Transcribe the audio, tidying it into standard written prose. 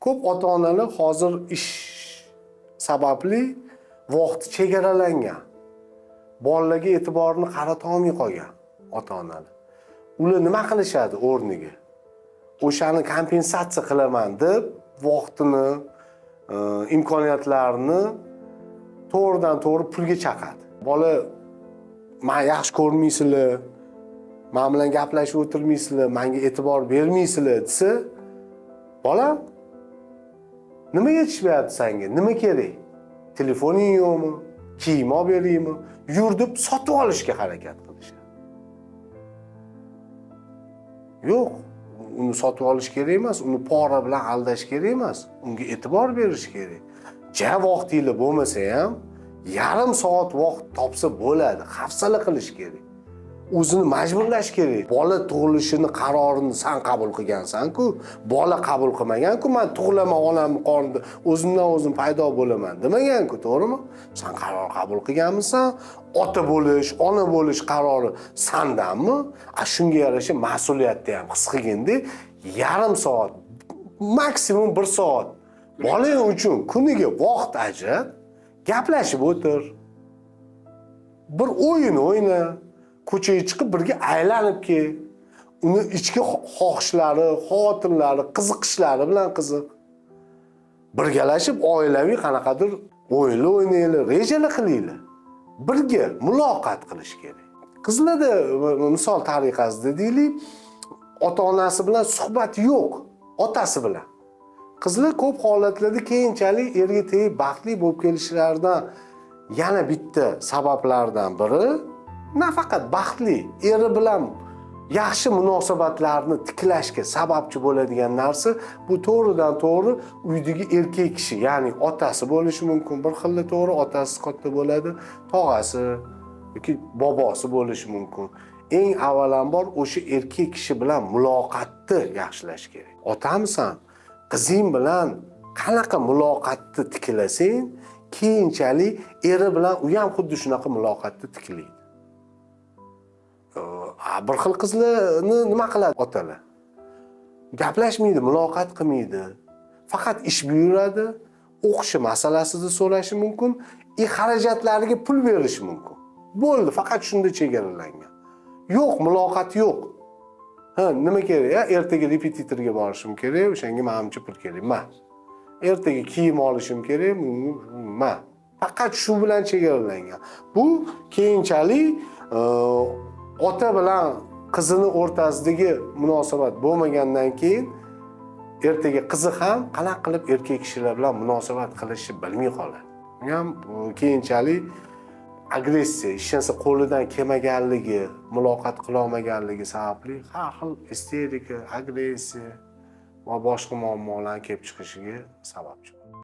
Ko'p ota onalar hozir ish sababli vaqti chegaralangan, bolalarga e'tiborni qaratolmay qolgan ota onalar. Ular nima qilishadi o'rniga? O'shani kompensatsiya qilaman deb vaqtini, imkoniyatlarini to'g'ridan to'g'ri pulga chaqadi. Bola man yaxshi ko'rmaysizlar, man bilan gaplashib o'tirmaysizlar, manga e'tibor bermaysizlar desa, bolam, nima yetishmayapti sanga, nima kerak, telefoning yo'qmi, kiyim olib beraymi, yur deb sotib olishga harakat qilishadi. Yo'q, uni sotib olish kerak emas, uni pora bilan aldash kerak emas, unga e'tibor berish kerak. Ja vaqtinglar bo'lmasa ham yarim soat vaqt topsa bo'ladi, hafsala qilish kerak, o'zini majburlash kerak. Bola tug'ilishini qarorini san qabul qilgansan-ku, bola qabul qilmagan-ku, man tug'ilaman onamni qornida, o'zimdan o'zim paydo bo'laman demagan-ku, to'g'rimi? San qaror qabul qilganmisan, ota bo'lish, ona bo'lish qarori sandanmi? A shunga yarasha mas'uliyatni ham his qilginda, yarim soat, maksimum 1 soat bolang uchun kuniga vaqt ajrat, gaplashib o'tir, bir o'yin o'yna, ko'chaga chiqib birga aylanib kel. Uni ichki xohishlari, xavotirlari, qiziqishlari bilan qiziq. Birgalashib oilaviy qanaqadir o'yinlar o'ynaylik, rejalar qilinglar. Birga muloqot qilish kerak. Qizlarda misol tariqasida deylik, ota-onasi bilan suhbat yo'q, otasi bilan. Qizlar ko'p holatlarda keyinchalik erga tegib baxtli bo'lib kelishlaridan yana bitta sabablardan biri nafaqat baxtli, eri bilan yaxshi munosabatlarni tiklashga sababchi bo'ladigan narsa bu to'g'ridan to'g'ri uydagi erkak kishi, ya'ni otasi bo'lishi mumkin. Bir xilda to'g'ri otasi katta bo'ladi, tog'asi yoki bobosi bo'lishi mumkin. Eng avvalambor o'sha erkak kishi bilan muloqotni yaxshilash kerak. Otamisan, qizing bilan qanaqa muloqotni tiklasang, keyinchalik eri bilan u ham xuddi shunaqa muloqotni tiklaydi. Bir xil qizlarni nima qiladi otalar? Gaplashmaydi, muloqot qilmaydi. Faqat ish buyuradi, o'qishi masalasida so'rashi mumkin, xarajatlariga pul berishi mumkin. Bo'ldi, faqat shunda chegaralangan. Yo'q, muloqot yo'q. Ha, nima kerak? Ya, ertaga repetitorga borishim kerak, o'shanga manimcha pul kerak. Ma. Ertaga kiyim olishim kerak, ma. Faqat shu bilan chegaralangan. Bu keyinchalik ota bilan qizini o'rtasidagi munosabat bo'lmagandan keyin ertaga qizi ham qanaqa qilib erkak kishilar bilan munosabat qilishni bilmay qoladi. U ham keyinchalik agressiya, hech narsa qo'lidan kelmaganligi, muloqot qila olmaganligi sababli har xil isterika, agressiya va boshqa muammolarni kelib chiqishiga sababchi.